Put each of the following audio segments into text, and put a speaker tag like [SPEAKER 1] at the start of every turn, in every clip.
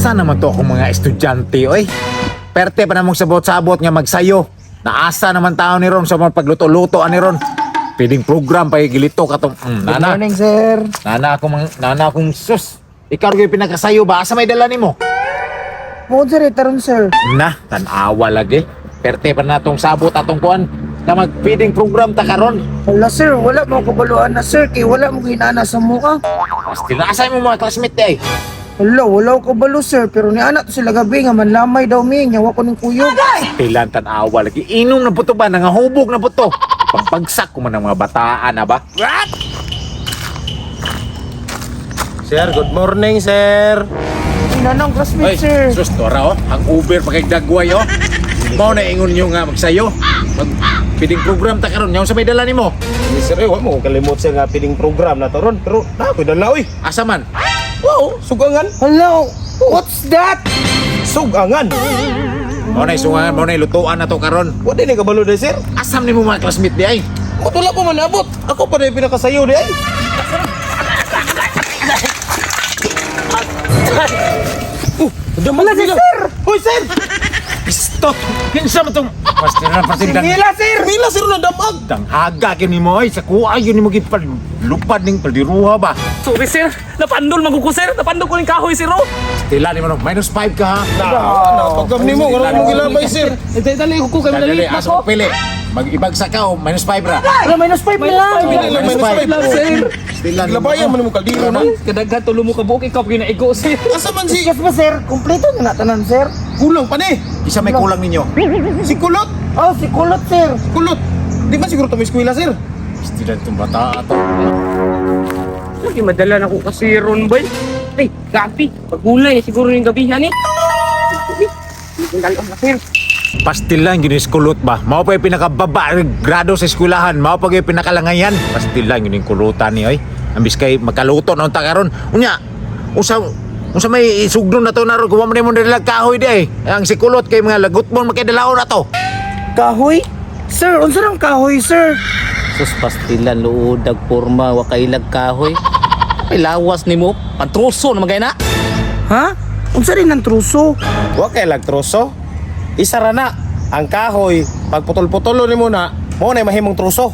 [SPEAKER 1] Asa naman to akong mga estudyante, oy? Perte pa namong sabot-sabot nga magsayo. Naasa naman tao ni Ron sa mga pagluto-luto ani Ron. Piling program pa gilito katong
[SPEAKER 2] Good
[SPEAKER 1] nana.
[SPEAKER 2] morning, sir.
[SPEAKER 1] Nana akong nana akong sus. Ikaw gyud pinakasayo ba? Asa may dala nimo?
[SPEAKER 2] Mo sir, eh, taron sir.
[SPEAKER 1] Na, tan-awa lagi. Perte pa natong sabot atong kuan na mag-feeding program ta karon.
[SPEAKER 2] Wala sir, wala mo kabaluan na sir kay wala mo ginana sa mukha.
[SPEAKER 1] Pastil na asa mo mga classmate eh.
[SPEAKER 2] Wala, wala ko kabalo sir, pero ni anak to sila gabi nga manlamay daw mi, nya wa ko ning kuyog.
[SPEAKER 1] Tilan tan-awa lagi. Inom na puto ba? Nangahubog na puto. Pagpagsak ko man ang mga bataan na ba?
[SPEAKER 3] Sir, good morning, sir.
[SPEAKER 2] Inanang classmate sir.
[SPEAKER 1] Sus, tora oh. Ang Uber pakigdagway oh. Mao na ingon nyo nga magsayo. Mag feeding program ta karon. Nyaw sa may dala nimo.
[SPEAKER 3] Hindi, sir, eh, wa mo ko kalimot sir nga piling program na to ron. Pero na ako'y dala, oy.
[SPEAKER 1] Asa man?
[SPEAKER 3] Wow, sugangan.
[SPEAKER 2] Hello, what's that?
[SPEAKER 3] Sugangan.
[SPEAKER 1] Mao na isungan, mao na lutuan na to karon.
[SPEAKER 3] Wa din kabalo day, sir.
[SPEAKER 1] Asam nimo mga classmate di ay?
[SPEAKER 3] Mutula ko man abot. Ako pa na pinakasayo di ay. Oh, damag
[SPEAKER 2] si sir.
[SPEAKER 3] Hoy, sir.
[SPEAKER 1] Pistot. Kinsa man tong pastil na pastil dang
[SPEAKER 2] Mila sir.
[SPEAKER 3] Mila sir na damag.
[SPEAKER 1] danghaga gyud nimo oy sa kuha yun nimo gid lupad ning paldiruha ba.
[SPEAKER 4] Sorry sir, napandol maguko sir, napandol ko ng kahoy sir oh.
[SPEAKER 1] Stila nimo no, -5 ka ha.
[SPEAKER 3] Na, pagkam nimo, ngano mo gilabay, sir.
[SPEAKER 4] Dali dali ko kay
[SPEAKER 1] Dali,
[SPEAKER 4] manalit na
[SPEAKER 1] asa
[SPEAKER 4] ko.
[SPEAKER 1] mo pili? Mag-ibagsak ka o -5 ra.
[SPEAKER 2] Wala -5 na lang.
[SPEAKER 3] Pili lang, -5.
[SPEAKER 4] Lang sir.
[SPEAKER 1] Stila nimo.
[SPEAKER 3] Gilabayan man nimo kaldero no.
[SPEAKER 4] Kadaghan tulo mo ka buok ikaw ginaigo sir.
[SPEAKER 3] Asa man si
[SPEAKER 2] Excuse me sir, kumpleto na na tanan sir.
[SPEAKER 3] kulang pa ni.
[SPEAKER 1] Isa may kulang ninyo.
[SPEAKER 3] Si Kulot.
[SPEAKER 2] Oh, si Kulot sir.
[SPEAKER 3] Kulot. Di ba siguro to may eskwela, sir?
[SPEAKER 1] Stila itong bata ato.
[SPEAKER 5] Lagi madala na ko kasi ron boy. Ay, gabi. Pagulay na siguro yung gabi, hani. Dalo na sir.
[SPEAKER 1] Pastil lang yun yung kulot ba? Mao pa yung pinakababa grado sa eskwelahan. Mao pa yung pinakalangayan. Pastil lang yun yung kulutan ni oy. Ambis kay makaluto na unta karon. Unya, usa unsa may sugdon na to naron kung mo nimo dala kahoy di ay. Ang sikulot kay mga lagot mo makidalaon na to.
[SPEAKER 2] Kahoy? Sir, unsa nang kahoy sir?
[SPEAKER 6] Sus pastilan luudag porma wa kailag kahoy. Ay lawas nimo, pantruso na magay na.
[SPEAKER 2] Ha? Unsa rin ang truso?
[SPEAKER 3] Wa kay lagtroso. Isa ra na ang kahoy pag putol-putolo nimo na, mao na mahimong truso.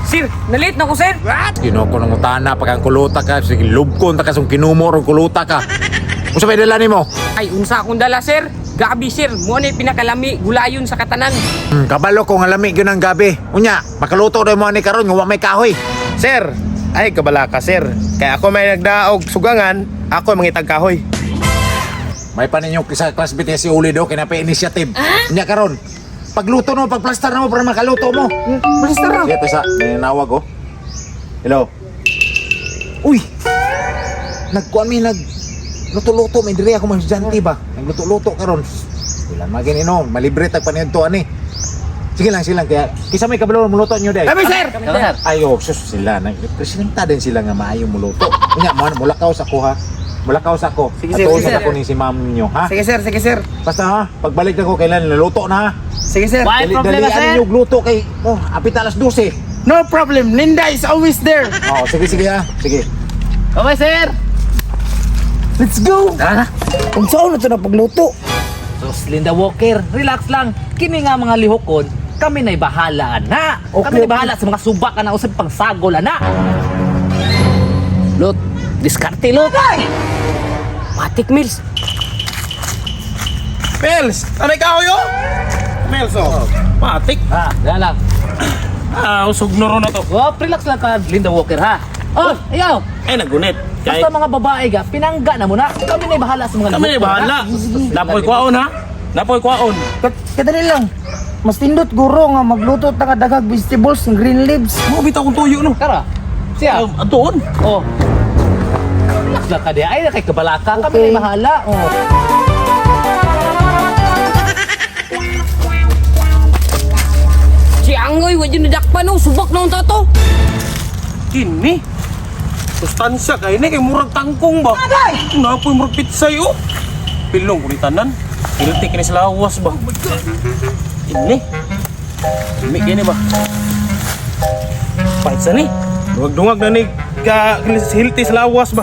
[SPEAKER 5] Sir, nalit na ko sir.
[SPEAKER 1] Ginoo ko nang utana pag ang kuluta ka sige lubkon ta ka sa kinumor og kuluta ka. Unsa may dala nimo?
[SPEAKER 5] Ay, unsa akong dala sir. Gabi sir, mo na yung pinakalami gulayon sa katanan.
[SPEAKER 1] Kabalo ko nga lami gyud ang gabi. Unya, makaluto daw mo ani karon nga wa may kahoy.
[SPEAKER 3] Sir, ay kabala ka sir. Kaya ako may nagdaog sugangan, ako mangitag kahoy.
[SPEAKER 1] May paninyo sa class BTS si Uli do kay pa initiative. Unya karon. Pagluto no, pagplastar na mo para makaluto mo.
[SPEAKER 2] Basta ra.
[SPEAKER 1] Sige, sa may nawag oh. Hello. Uy. Nagkuan mi nag luto-luto may diri ako mga estudyante ba. Nagluto-luto karon. Wala magin ino, malibre tag paninto ani. Sige lang kaya kisa may kabalo muluto niyo day.
[SPEAKER 2] Kami sir.
[SPEAKER 6] Sir.
[SPEAKER 1] Ay, oh, sus sila. Nagpresidenta din sila nga maayo muluto. Unya, mo mulakaw sa ko ha. Mulakaw sa ko.
[SPEAKER 2] Sige, sir,
[SPEAKER 1] Atuon
[SPEAKER 2] sige,
[SPEAKER 1] sa
[SPEAKER 2] sir.
[SPEAKER 1] ko ni si ma'am ninyo, ha?
[SPEAKER 2] Sige sir, sige sir.
[SPEAKER 1] Basta ha, pagbalik ako kailan naluto na ha.
[SPEAKER 2] Sige sir.
[SPEAKER 6] Why
[SPEAKER 1] Dali,
[SPEAKER 6] problema
[SPEAKER 1] dali,
[SPEAKER 6] sir?
[SPEAKER 1] ano yung luto kay, oh, apit alas 12.
[SPEAKER 2] No problem. Linda is always there.
[SPEAKER 1] Oh, sige, sige ha. Sige.
[SPEAKER 6] Okay sir.
[SPEAKER 2] Let's go.
[SPEAKER 6] Tara na.
[SPEAKER 2] Unsa na to na pagluto?
[SPEAKER 6] Sus Linda Walker, relax lang. Kini nga mga lihokon, kami na'y bahala na.
[SPEAKER 2] Okay,
[SPEAKER 6] Kami na'y bahala sa mga subak na usab pangsagol ana. Lot, diskarte lot.
[SPEAKER 5] Matik Mills.
[SPEAKER 3] Mels, anay kahoy oh? Mels oh. Matik.
[SPEAKER 6] Ha, dala lang.
[SPEAKER 4] Ah, usog na ron na to.
[SPEAKER 6] Oh, relax lang ka Linda Walker ha. Oh, ayaw.
[SPEAKER 4] Ay nagunit. Kay
[SPEAKER 6] Basta mga babae ga, pinangga na mo na. Kami na'y bahala sa mga
[SPEAKER 4] kami na
[SPEAKER 6] lihokon,
[SPEAKER 4] bahala.
[SPEAKER 6] ha? Sus,
[SPEAKER 4] Napoy kwaon ha. Napoy kwaon.
[SPEAKER 2] Kadali lang. Mas tindot guro nga magluto ta nga daghag vegetables ng green leaves.
[SPEAKER 4] Mo bitaw kong tuyo no.
[SPEAKER 6] Tara. Siya.
[SPEAKER 4] Atuon.
[SPEAKER 6] Oh. Relax lang ka di. Ay, kay kabalaka. Kami
[SPEAKER 2] Okay.
[SPEAKER 6] na'y bahala. Oh.
[SPEAKER 5] Si Angoy, wa dyan nadakpan oh. Subak na unta to.
[SPEAKER 4] Kini. Sustansya kay ni kay murag tangkong ba. Napoy murag pitsay oh. Pilong ko ni tanan. Pilti kini sa lawas ba. Ini. Ini kini ba. Pahit sa ni.
[SPEAKER 3] Duwag-duwag na ni ka hilti sa lawas ba.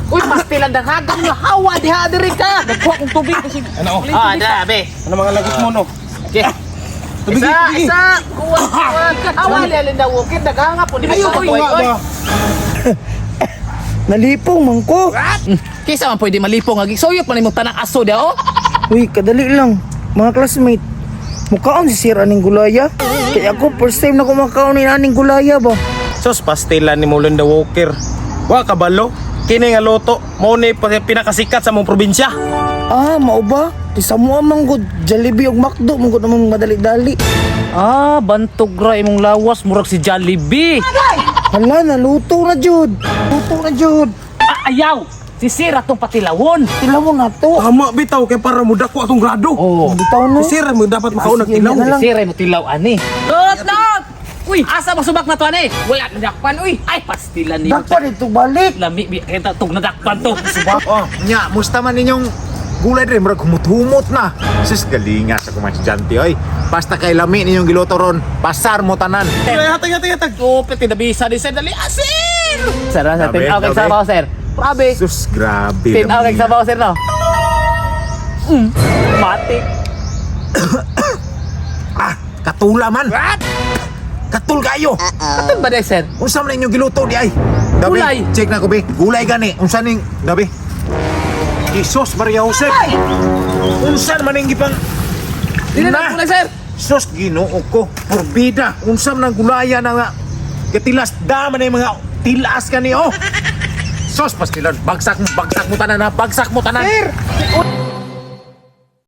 [SPEAKER 5] Uy, pastil
[SPEAKER 6] Pastilan daghagang nga hawa diha diri ka.
[SPEAKER 5] Nagkuha kong tubig kasi.
[SPEAKER 3] Ano?
[SPEAKER 6] Ah, da be.
[SPEAKER 3] Ano mga lagot mo no?
[SPEAKER 6] Okay.
[SPEAKER 3] Tubig,
[SPEAKER 6] Isa,
[SPEAKER 3] tubig.
[SPEAKER 6] isa, kuha, kuha. Hawa liya Linda Walker, daghanga po. Di ba
[SPEAKER 3] Ayaw
[SPEAKER 6] sa
[SPEAKER 3] ko nga ba?
[SPEAKER 2] Nalipong man ko.
[SPEAKER 6] Kisa man pwede malipong nga gisuyop man imong tanang aso dia oh.
[SPEAKER 2] Uy, kadali lang. Mga classmate, mukaon si sir aning gulaya. Kaya ako, first time na ko makaon ni aning gulaya ba.
[SPEAKER 3] Sus, pastilan ni mo Linda Walker. Wa kabalo. Kini nga luto, mao ni pinakasikat sa mong probinsya.
[SPEAKER 2] Ah, mao ba? Di sa mua man gud, Jollibee ug McDo man gud namang madali-dali.
[SPEAKER 6] Ah, bantog ra imong lawas murag si Jollibee.
[SPEAKER 2] Hala, naluto na jud. Luto na jud.
[SPEAKER 6] Ah, ayaw. Si Sir atong patilawon.
[SPEAKER 2] Tilaw mo na to.
[SPEAKER 3] Tama bitaw kay para mudako atong grado.
[SPEAKER 6] Oh.
[SPEAKER 2] Bitaw no.
[SPEAKER 3] Si Sir mo dapat makaunag
[SPEAKER 2] Sige,
[SPEAKER 3] tilaw.
[SPEAKER 2] na lang.
[SPEAKER 6] Si Sir ay mo tilaw ani.
[SPEAKER 5] Lot, lot! Uy,
[SPEAKER 6] Asa mo subak na to ani?
[SPEAKER 5] wala na dakpan, uy.
[SPEAKER 6] Ay, pastilan ni.
[SPEAKER 2] Dakpan ito balik.
[SPEAKER 6] Lami bi kaya tug nadakpan to.
[SPEAKER 1] Oh, nya, musta man ninyong gulay dre, murag humot-humot na. Sus, galinga sa kumang estudyante, oy. Basta kay lami ninyong giluto ron, pasar mo tanan.
[SPEAKER 3] Ay, hatag, hatag, hatag.
[SPEAKER 6] Kupit tinabisa ni Sir dali asir. Sir, sir,
[SPEAKER 1] Grabe,
[SPEAKER 6] tinaw kay
[SPEAKER 1] grabe.
[SPEAKER 6] sabaw sir. Grabe.
[SPEAKER 1] Sus, grabe.
[SPEAKER 6] Tinaw kay
[SPEAKER 1] lami.
[SPEAKER 6] sabaw sir no. Matik.
[SPEAKER 1] Ah, katula man. Katul kayo.
[SPEAKER 6] Katon ba day sir?
[SPEAKER 1] Unsa man inyong giluto di ay? Dabi,
[SPEAKER 6] Gulay.
[SPEAKER 1] check na ko be. Gulay gani. Unsa ning dabi? Jesus Maria Jose. Unsa man ning gipang
[SPEAKER 6] Dili na gulay sir.
[SPEAKER 1] Sus, Ginoo ko. Porbida. Unsa man ang gulaya na nga gatilas da man ang mga tilas kani oh. Sus, pastilan, bagsak mo tanan ha, bagsak mo tanan.
[SPEAKER 2] Sir!